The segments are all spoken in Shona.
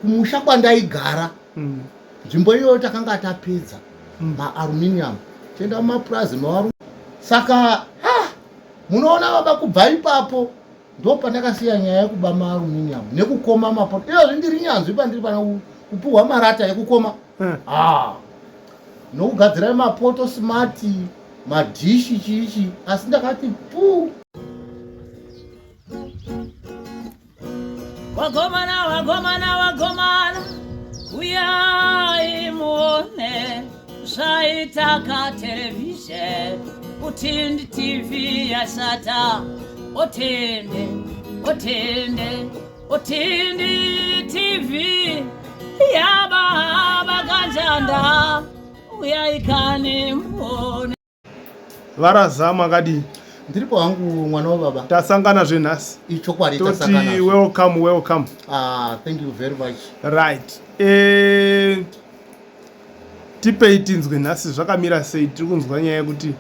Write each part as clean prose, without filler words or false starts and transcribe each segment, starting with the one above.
Kumusha kwandaigara, nzvimbo iyoyo takanga tapedza maaluminium, tienda mumapurazi mevaru. Saka ha, munoona baba, kubva ipapo ndo pandakasiya nyaya yekuba maaluminium nekukoma mapoto. Iyozvi ndiri nyanzvi pandiri pana kupuhwa marata ekukoma. Ah, nokugadzira mapoto smart, madhishi, chiichi, asi ndakati puu. Wagomana, wagomana, wagomana, uyai muone zvaitaka television, Utindi TV yashata. Otende, otende, Utindi TV yababa kanjanda, uyai kani muone. Varaza, makadii? Ndiripo hangu, mwana wababa. Tasangana zvenhasi. Ichokwadi. Toti welcome, welcome. Ah, thank you very much. Right, tipei tinzwe, nhasi zvakamira sei? Tiri kunzwa nyaya yekuti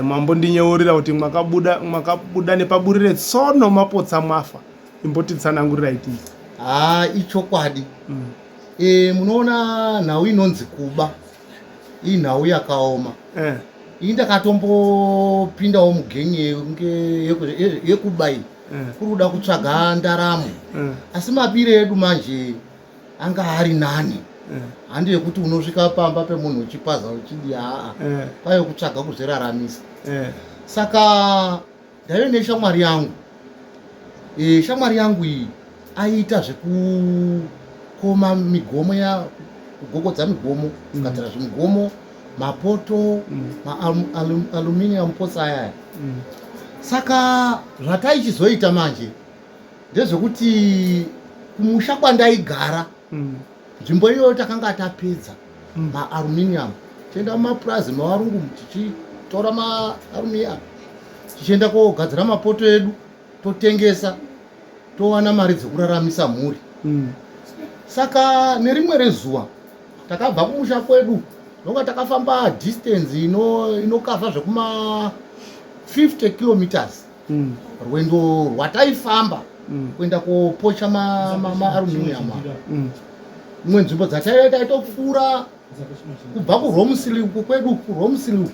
mambondinyeurira kuti mwakabuda nepaburi retsono, mapotsa mwafa. Imbotitsanangurirai tinzwe. Ah, ichokwadi. Munoona, nhau inonzi kuba inhau yakaoma. Ini ndakatombopindawo mugenyi yekuba iyi, kuri kuda kutsvaga ndaramo. Asi mabire edu manje anga ari nani. Handi yekuti unosvika pamba pemunhu uchipaza uchidi, haa. Kwaive kutsvaga kuzviraramisa. Saka ndaive neshamwari yangu. Shamwari yangu iyi aiita zvekukoma migomo, ya kugogodza migomo, kugadzira zvimigomo, mapoto, maaluminium pots ayaya. Saka zvataichizoita manje ndezvekuti kumusha kwandaigara, nzvimbo iyoyo takanga tapedza maaluminium, tienda mumapurazi mevarungu tichitora maaluminium, tichienda kogadzira mapoto edu, totengesa, towana mari dzekuraramisa mhuri. Saka nerimwe rezuva takabva kumusha kwedu, nonga takafamba distance inokavha zvekuma 50 kilometers. Rwendo rwataifamba kuenda kopocha maaluminium, imwe nzvimbo dzataiva taitopfuura kubva kuRomsli uko kwedu, kuRomsli uko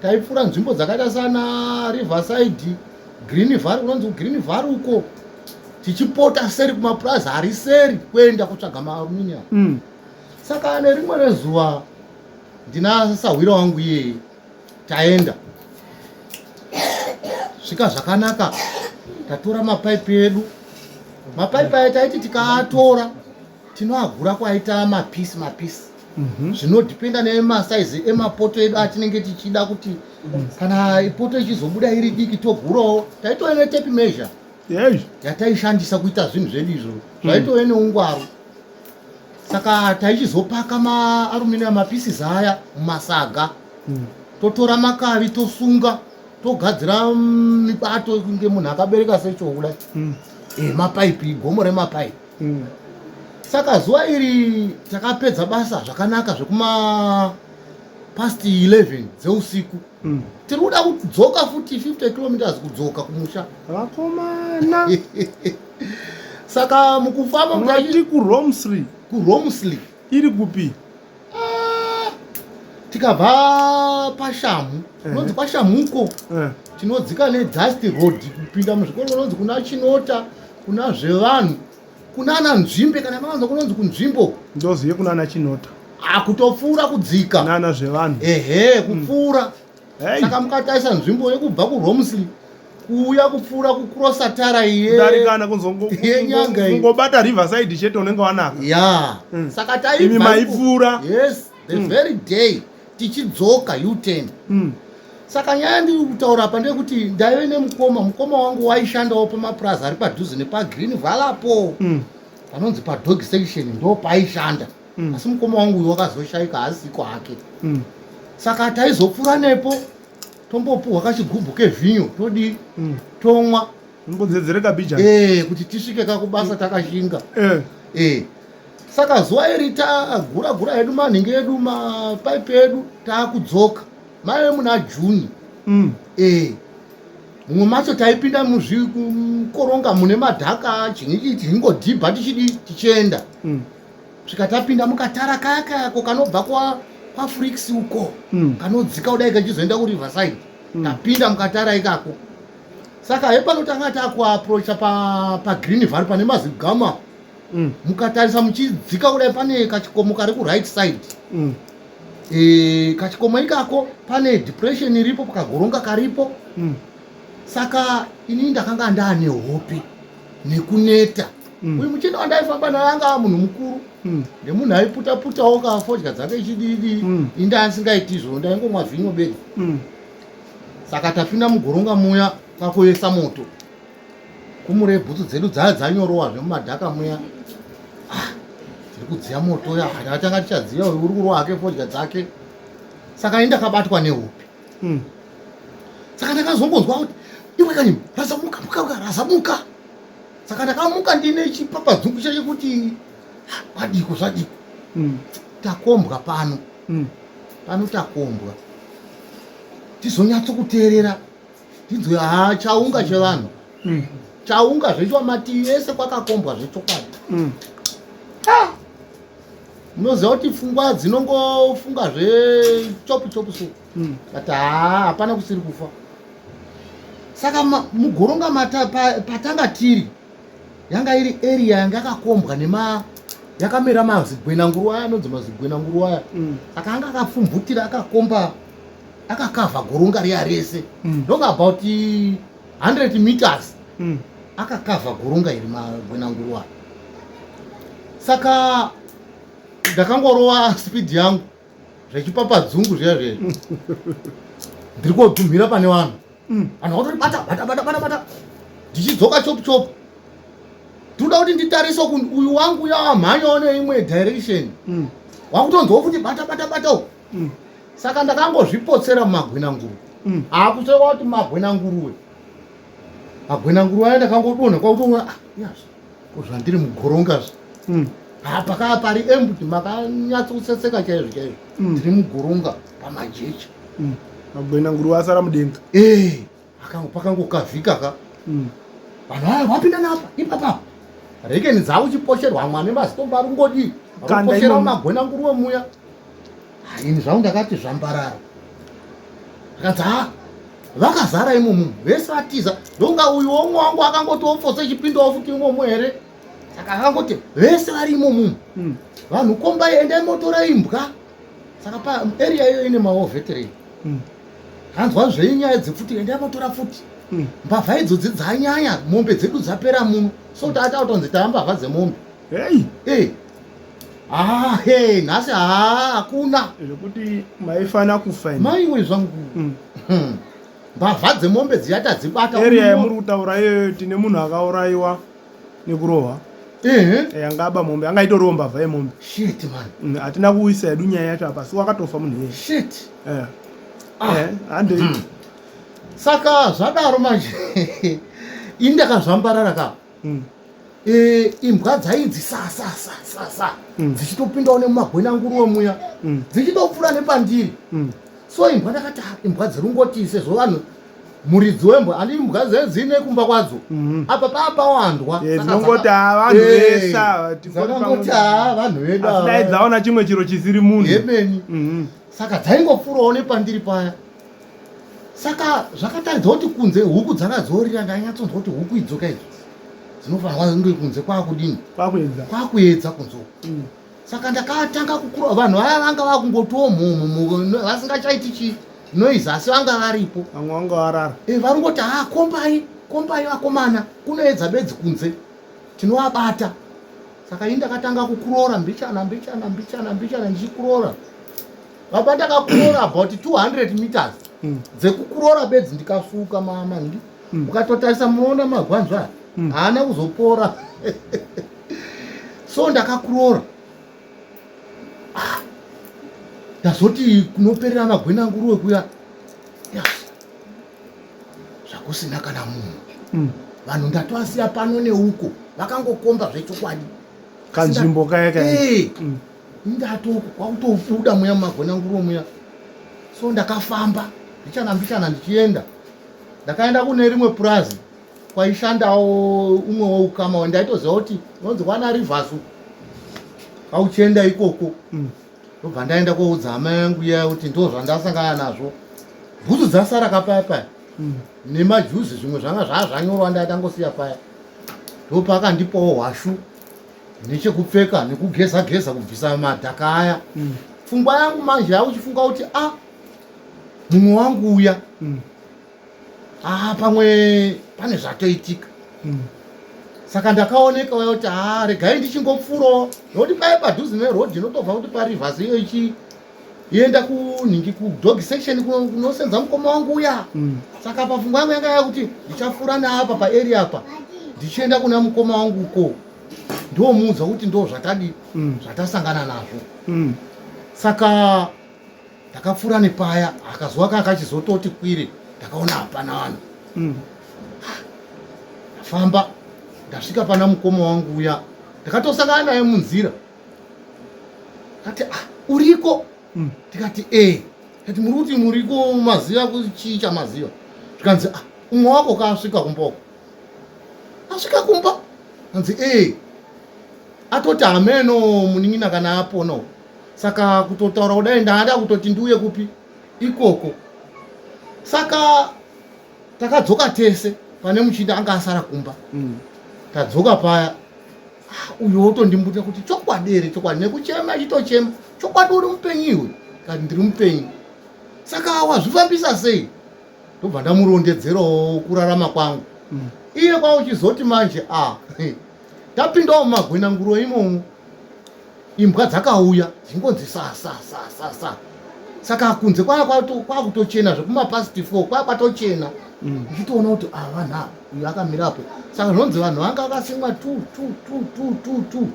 taipfuura nzvimbo dzakaita sana Riverside, Green Valley, kunonzi kuGreen Valley uko, tichipota seri kumapurazi ari seri kuenda kutsvaga maaluminium. Saka nerimwe rezuva ndina sahwira wangu iyeye taenda, svika zvakanaka, tatora mapaipi edu. Mapaipi aya taiti tikaatora tinoagura kwaita mapisi mapisi, zvinodhipenda nemasaizi emapoto edu atinenge tichida, kuti kana poto ichizobuda iri diki togurawo. Taitove netape measure yataishandisa kuita zvinhu zvedu izvo, zvaitove neungwaru. Saka taichizopaka maaluminium mapieces aya mumasaga, totora makavi, tosunga, togadzira mibato kunge munhu akabereka secho kudai. Mapaipi, gomo remapaipi. Saka zuva iri takapedza basa zvakanaka zvekuma past 11 dzeusiku. Tiri kuda kudzoka futi 50 kilometers kudzoka kumusha. Vakomana. Saka mukufamba Mwati kuRomsri? KuRomsli. Iri kupi? Ah, tikabva paShamu, kunonzi kwaShamuko, tinodzika nedust road kupinda muzvikoro kunonzi kuna Chinota, kuna Zvevanhu, kunana Nzvimbe. Kana makanzwa kunonzi kunzvimbo. Ndoziye kunana Chinota. Kutopfuura kudzika. Nana Zvevanhu. Ehe, kupfuura. Saka mukatarisa nzvimbo yekubva kuRomsli kuuya kupfuura, kucrossa tara iye Kudarikana. Yenyanga iyi. Kungobata Riverside chete unenge wanaka. Ya. Saka taibva Imi maipfuura. Yes, the very day tichidzoka U10. Saka nyaya ndiri kutaura apa ndeyekuti ndaive nemukoma. Mukoma wangu waishandawo pamapurazi ari padhuze nepaGreen Valapo, panonzi padog section, ndo paaishanda. Asi mukoma wangu uyu wakazoshaika, haasiko hake. Saka taizopfuura nepo, tombopuhwa kachigubhu kevhinyo, todii? Tomwa. Mbodzedzereka bija. Kuti tisvike kakubasa takashinga. Saka zuva iri tagura gura hedu manhingi edu, mapaipi edu, taakudzoka, maive muna Juni. Mumwe macho taipinda muzvikoronga mune madhaka chinyi tichingodhibha tichidi tichienda. Svika tapinda mukatara kaya kayako kanobva kwa kwaFrix uko. Kanodzika kudai kachizoenda kuRiverside. Tapinda mukatara ikako. Saka hepano tanga takuaproacha pa paGreen Valley pane mazigama. Mukatarisa muchidzika kudai pane kachikomo kari kuright side. E, kachikomo ikako pane depression iripo, kagoronga karipo. Saka ini ndakanga ndaane hope nekuneta. Uyu muchinda wandaifamba naye anga munhu mukuru. Nemunhu aiputa putawo kafodya dzake ichididi. Ini ndasingaiti izvo, ndaingomwa vhinyo bedzi. Saka tapinda mugoronga muya kwakuesa moto. Kumure bhutsu dzedu dzaya dzanyorowa zvemumadhaka muya. Ah, tiri kudziya moto ya, tanga tichadziya uyu uri kurowa hake fodya dzake. Saka ini ndakabatwa nehope. Saka ndakazongonzwa kuti iwe kani razamuka muka muka razamuka. Saka ndakamuka ndine chipapadzungu chekuti kwadiko zvadiko. Takombwa pano. Pano takombwa. Tizonyatsokuteerera tinzwe haa chaunga chevanhu. Chaunga zvechiwa mativi ese kwakakombwa zvechokwadi. Munoziva kuti pfungwa dzinongofunga zvechopu chopu so. But haa hapana kusiri kufa. Saka mugoronga patanga tiri yanga iri area yanga yakakombwa nema yakamera mazigwenanguru aya anonzi mazigwenanguru aya. Saka anga akapfumvutira akakomba akakavha goronga riya rese. Ndonga about 100 meters. Akakavha goronga iri magwenanguru aya. Saka ndakangorova speed yangu zvechipapadzungu zviya zviya. Ndiri kodhumhira pane vanhu. Vanhu vakutori bata bata bata bata bata. Ndichidzoka chopu chopu. Ndinoda kuti nditarise uyu wangu yamhanyawo neimwe direction. Wakutonzwa kuti bata bata bata uku. Saka ndakangozvipotsera mumagwenanguru. Hakuseva kuti magwenanguruwe. Magwenanguru aya ndakangodonha kwakutoona ah yes. Ko zvandiri mugoronga zve. Pakaa pari empty makanyatsoseseka chaizvo chaizvo. Ndiri mugoronga pamajecha. Magwenanguru asara mudenga. Pakangokavhika ka. Vanhu vaya vapinda napa ipapa. Rekeni dzavo chiposherwa mwana nemazitombo ari kungodii. Kuposhera magwenanguruwe muya. Ini zvangu ndakati zvambarara. Akanzi ha vakazara imomo vese vatiza. Ndonga uyu womwe wangu akangoti opfose chipindawo futi imomo here. Saka akangoti vese vari imomo. Vanhu kombai endai motora imbwa. Saka pa area iyo ine mawo veteran. Hanzwa zvenyaya dzepfuti endai motora pfuti. Mbavha idzodzi dzanyanya, mombe dzedu dzapera muno. So tata kutonzi tava mbavha dzemombe. Hey. Hey. Ah, hey, nhasi hakuna. Zvekuti maifana kufa imi. Maiwe zvangu. Mbavha dzemombe dziya tadzibata. Area yamuri kutaura iyoyo tine munhu akaurayiwa nekurohwa. Anga aba mombe, anga itoriwo mbavha yemombe. Shit man. Hatina kuisa hedu nyaya yacho apa, asi wakatofa munhu iyeye. Shit. Handei. Saka zvadaro manje ini ndakazvambarara ka. Imbwa dzainzi sa sa sa sa sa. Dzichitopindawo nemumagwenanguruwe muya. Dzichitopfuura nepandiri. So imbwa ndakati imbwa dzirungoti sezvo vanhu muridzi wembwa andi imbwa dzine kumba kwadzo. Apa papawandwa. Dzinongoti vanhu vese ava, dzakangoti vanhu vedu ava. Asi dai dzaona chimwe chiro chisiri munhu. Yemeni. Saka dzaingopfuurawo nepandiri paya. Saka zvakataridza kuti kunze huku dzakadzorira, ndanyatsonzwa kuti huku idzoka idzo dzinofanirwa kunge kunze kwakudini? Kwakuedza. Kwakuedza kunze uku. Saka ndakatanga kukura vanhu vaya vanga vakungotiwo mhumhu vasingachaiti chi noise asi vanga varipo. Vamwe vanga varara. Vari kungoti kombai, kombai vakomana, kunoedza bedzi kunze. Tinovabata. Saka ini ndakatanga kukurora mbichana mbichana mbichana mbichana ndichikurora. Baba ndakakurora about 200 meters. Dzekukurora bedzi ndikasuka mama ndi. Mukatotarisa munoona magwanzwa aya. Haana kuzopora. So ndakakurora. Ndazoti kunoperera magwenanguruwe kuya. Yes. Zvakusina kana munhu. Vanhu ndatoasiya pano neuko vakangokomba zvechokwadi. Kanzvimbo kaya kaya. Ndatoko kwakutobuda muya mumagwenanguruwe muya. So ndakafamba mbichana mbichana ndichienda. Ndakaenda kune rimwe purazi kwaishandawo umwe weukama wendaitoziva kuti unonzi kwana Rivers kauchienda ikoko. Ndobva ndaenda koudza hama yangu iya kuti ndo zvandasangana nazvo. Bhutsu dzasara kapaya paya. Nemajuzi zvimwe zvanga zvaa zvanyorwa ndatangosiya paya. Ndopakandipawo hwashu nechekupfeka nekugeza geza kubvisa madhaka aya. Pfungwa yangu manje yakuchifunga kuti a mumwe wangu uya ah pamwe pane zvatoitika. Saka ndakaoneka uya kuti ah regai ndichingopfuurawo nokuti paye padhuze neroad inotobva kuti parivers iyo ichienda kunhingi kudog section kunosenza mukoma wangu uya. Saka pafungwa yangu yanga yakuti ndichapfuura neapa paarea apa ndichienda kuna mukoma wangu uko ndomuudza kuti ndo zvatadi zvatasangana nazvo. Saka ndakapfuura nepaya akazuva kanga kachizototi kwire ndakaona hapana vanhu. Ndafamba ndasvika pana mukoma wangu uya ndakatosangana naye munzira. Akati ah uriko? Ndikati eh. Ndikati muri kuti muriko maziva chii chamaziva? Zvikanzi ah umwe wako kaasvika kumba uko. Asvika kumba? Anzi eh. Atoti hameno munin'ina kana apona uko. Saka kutotaura kudai ndaada kutoti ndiuye kupi ikoko. Saka takadzoka tese pane muchinda anga asara kumba. Tadzoka paya uyo wotondimbuta kuti chokwadi here chokwadi nekuchema achitochema chokwadi uri mupenyu iwe kati ndiri mupenyu. Saka wazvifambisa sei? Ndobva ndamurondedzerawo kurarama kwangu. Iye kwauchizoti manje ah tapindawo mumagwenanguro imomo imbwa dzakauya dzingonzi sa sa sa sa sa. Saka kunze kwakutochena zvekumapast 4 kwakwatochena. Uchitoona kuti ah vanhu ava uyu akamira apo. Saka zvinonzi vanhu vanga vakasimwa 2 2 2 2 2 2.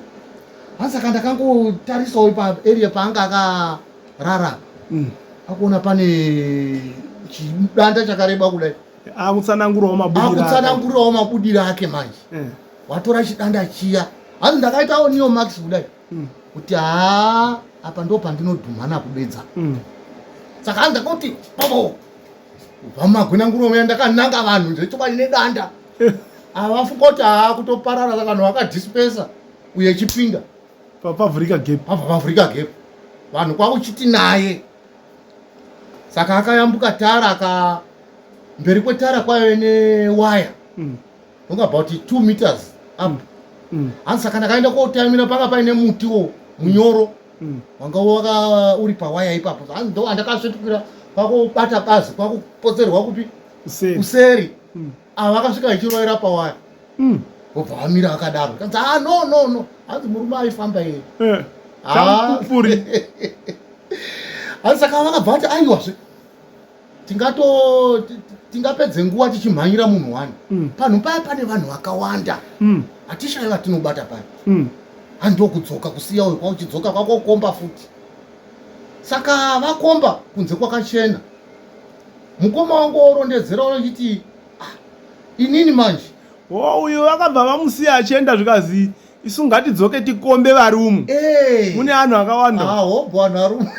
Hanzi saka ndakangotarisawo pa area paanga akarara. Akuona pane chidanda chakareba kudai. Akutsanangurawo mabudiro ake. Akutsanangurawo mabudiro ake manje. Watora chidanda chiya. Hanzi ndakaitawo Neo Max kudai. Kuti haa apa ndo pandinodhumhana kubedza. Saka hanzi ndakoti popo. Kubva mumagwenanguro uya ndakananga vanhu zvechokwadi nedanda. Avafunga kuti haa kutoparara saka vanhu vakadhispesa uye chipinda. Pavhurika gap. Pavhurika gap. Vanhu kwakuchiti naye. Saka akayambuka tara aka mberi kwetara kwaive newaya. Nonga about 2 meters up. Hanzi saka ndakaenda kotamira panga paine mutiwo munyoro. Wanga waka uri pawaya ipapo. Hanzi ndo andakasvetukira kwakubata bazi kwakupotserwa kupi? Kuseri. Kuseri. Ava vakasvika vachirovera pawaya. Vobva vamira vakadaro. Kanzi ah no no no. Hanzi murume aifamba iye. Chamupupuri. Hanzi saka vakabva vati aiwazve. Tingapedze nguva tichimhanyira munhu wani. Panhu paya pane vanhu vakawanda. Hatishayi vatinobata paya. Handokudzoka kusiya uyu kwauchidzoka kwakokomba futi. Saka vakomba kunze kwakachena. Mukoma wangu worondedzera uchiti ah, inini manje. Oh, uyu vakabva vamusiya achienda zvikazi isu ngatidzoke tikombe vari umu. Mune vanhu vakawanda. Ah, hobho vanhu vari umu.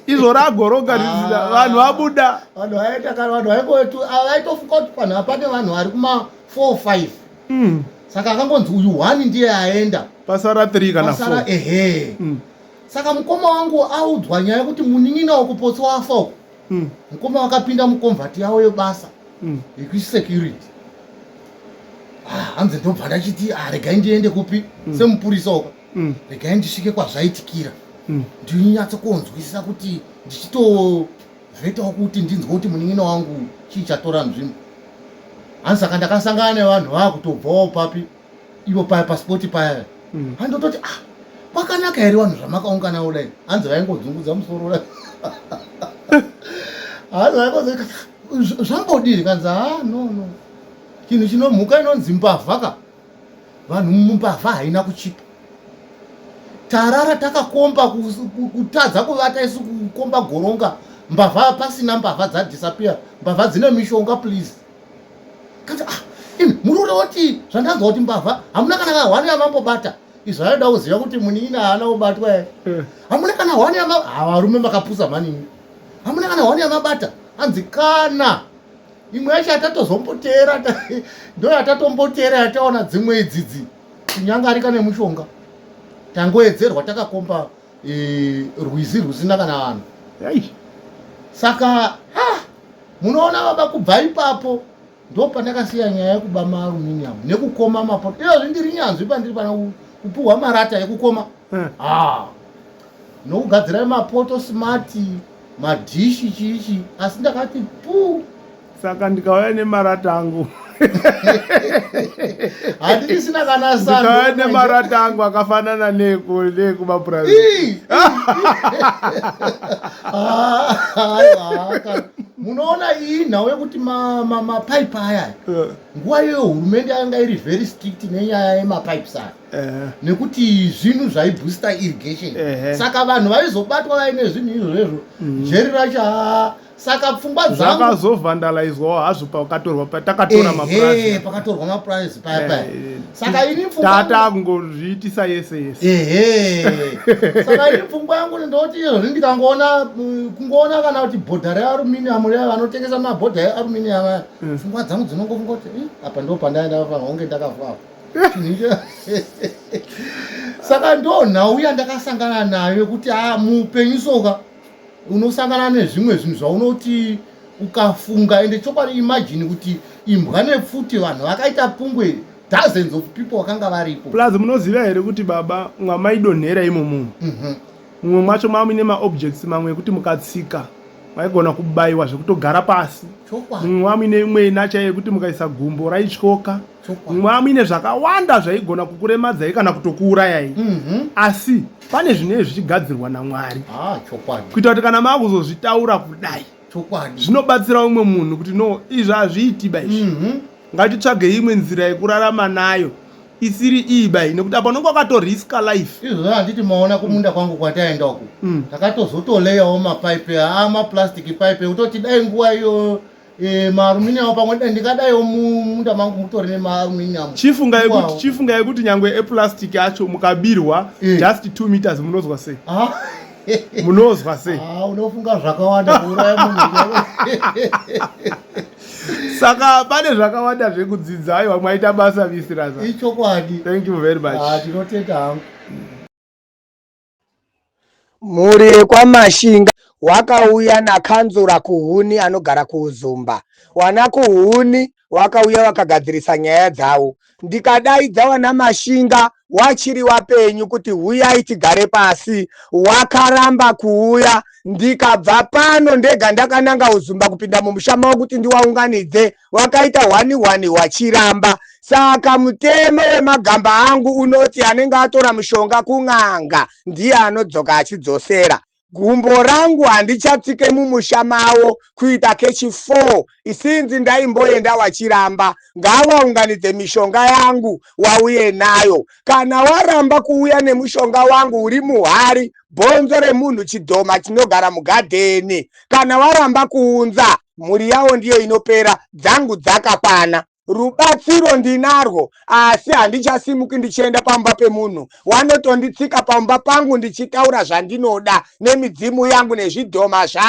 Izvo ragoroga risina vanhu vabuda. Vanhu vaita kana vanhu vaingotu vaitofuka kuti panhu apa pane vanhu vari kuma 4 5. Saka akangonzi uyu 1 ndiye aenda. Pasara 3 kana 4. Pasara ehe. Saka mukoma wangu audzwa nyaya kuti munin'ina wekupotsa wafa uko. Mukoma wakapinda mukomvati yavo yebasa. Yekusecurity. Hanzi ndobva ndachiti regai ndiende kupi semupurisa uko. Regai ndisvike kwazvaitikira. Ndinyatso kuonzwisisa kuti ndichitovhetawo kuti ndinzwe kuti munin'ina wangu chii chatora nzvimbo. Hanzi saka ndakasangana nevanhu vakutobvawo papi ivo paya pasipoti paya. Hanzi ndototi kwakanaka here vanhu zvamakaungana kudai. Hanzi vaingodzungudza musoro kudai. Hanzi vaingodzungudza zvambodii kanzi no no. Chinhu chinomhuka inonzi mbavha ka. Vanhu mumbavha haina kuchipa. Tarara takakomba kutadza kuvata isu kukomba goronga mbavha pasina mbavha dzadisappear. Mbavha dzine mishonga please. Kanzi imi muri kureva kuti zvandanzwa kuti mbavha hamuna kana hwani yamambobata. Izvo aida kuziva kuti munin'ina haana kubatwa here. Hamuna kana hwani yama varume makapusa mani. Hamuna kana hwani yamabata. Hanzi kana. Imwe yacho yatatozombotera ndo yatatombotera yataona dzimwe idzidzi kunyangarika nemushonga. Tangoedzerwa takakomba e, rwizi rwusina kana vanhu. Saka ha munoona baba kubva ipapo ndopandakasiya nyaya yekuba maaluminium nekukoma mapoto. Iyozvi ndiri nyanzvi pandiri pana kupuhwa marata ekukoma. Ah. Nokugadzira mapoto smart madhishi chiichi asi ndakati pu. Saka ndikauya nemarata angu handichisina kana sandikauya nemarata angu akafanana neekumapurazi. Munoona iyi nhau yekuti mapaipi aya nguva iyoyo hurumende yanga iri very strict nenyaya yemapipes aya nekuti zvinhu zvaibooster irrigation. Saka vanhu vaizobatwa vaine zvinhu izvozvo jeri racho saka pfungwa dzangu zvakazovhandalaizwawo hazvo pakatorwa patakatora mapurazi pakatorwa mapurazi paya paya. Saka ini pfungwa tata kungozviitisa yese yese. Ehe, saka ini pfungwa yangu ndoti izvozvi ndikangoona kungoona kana kuti bhodha realuminium riya vanotengesa mabhodha ealuminium aya, pfungwa dzangu dzinongofunga kuti apa ndo pandaenda panonge ndakafa apa. Saka ndo nhau yandakasangana nayo yekuti a muupenyu soka unosangana nezvimwe zvinhu zvaunoti ukafunga. Ende chokwadi imagine kuti imbwa nepfuti vanhu vakaita pungwe, dozens of people vakanga varipo. Plus munoziva here kuti baba mwamaidonhera imomo mumwe mwacho mamuine maobjects mamwe ekuti mukatsika maigona kubayiwa zvekutogara pasi. Mumwe mamuine imwe chaiyo yekuti mukaisa gumbo raityoka. Mumwe mamuine zvakawanda zvaigona kukuremadzai kana kutokuurayai. Asi pane zvinenge zvichigadzirwa naMwari kuita kuti kana maakuzozvitaura kudai zvinobatsira umwe munhu kuti no, izvi hazviiti ba izvi. Ngatitsvage imwe nzira yekurarama nayo isiri iyi bai, nekuti apa unenge wakatoriska life. Izvozvo handiti maona kumunda kwangu kwataenda uku, takatozotoleyawo mapaipi amaplastic pipe ekutoti dai nguva iyo maaluminium pamwe dai ndikadaiwo mumunda mangu mutori nemaaluminium. Chifunga yekuti nyangwe eplastic acho mukabirwa just 2 meters munozwa sei? Munozwa sei? Ah, unofunga zvakawanda kuuraya munhu. Saka pane zvakawanda zvekudzidza. Aiwa, mwaita basa visiraza. Ichokwadi. Thank you very much. Ah, tinotenda hangu. Mhuri yekwaMashinga wakauya nakanzura Kuhuni anogara kuUzumba. Wana Kuhuni wakauya wakagadzirisa nyaya dzavo. Ndikadaidza wana Mashinga wachiri wapenyu kuti huyai tigare pasi, wakaramba kuuya. Ndikabva pano ndega ndakananga Uzumba kupinda mumusha mavo kuti ndiwaunganidze, wakaita hwani hwani wachiramba. Saka mutemo wemagamba angu unoti anenge atora mushonga kun'anga ndiye anodzoka achidzosera. Gumbo rangu handichatsike mumusha mavo kuita kechi 4 isinzi ndaimboenda wachiramba. Ngavaunganidze mishonga yangu wauye nayo. Kana waramba kuuya nemushonga wangu uri muhari, bhonzo remunhu chidhoma chinogara mugadheni. Kana waramba kuunza, mhuri yawo ndiyo inopera, dzangu dzakakwana. Rubatsiro ndinarwo, asi handichasimuki ndichienda pamba pemunhu. Wanotonditsika pamba pangu ndichitaura zvandinoda nemidzimu yangu nezvidhoma zvangu.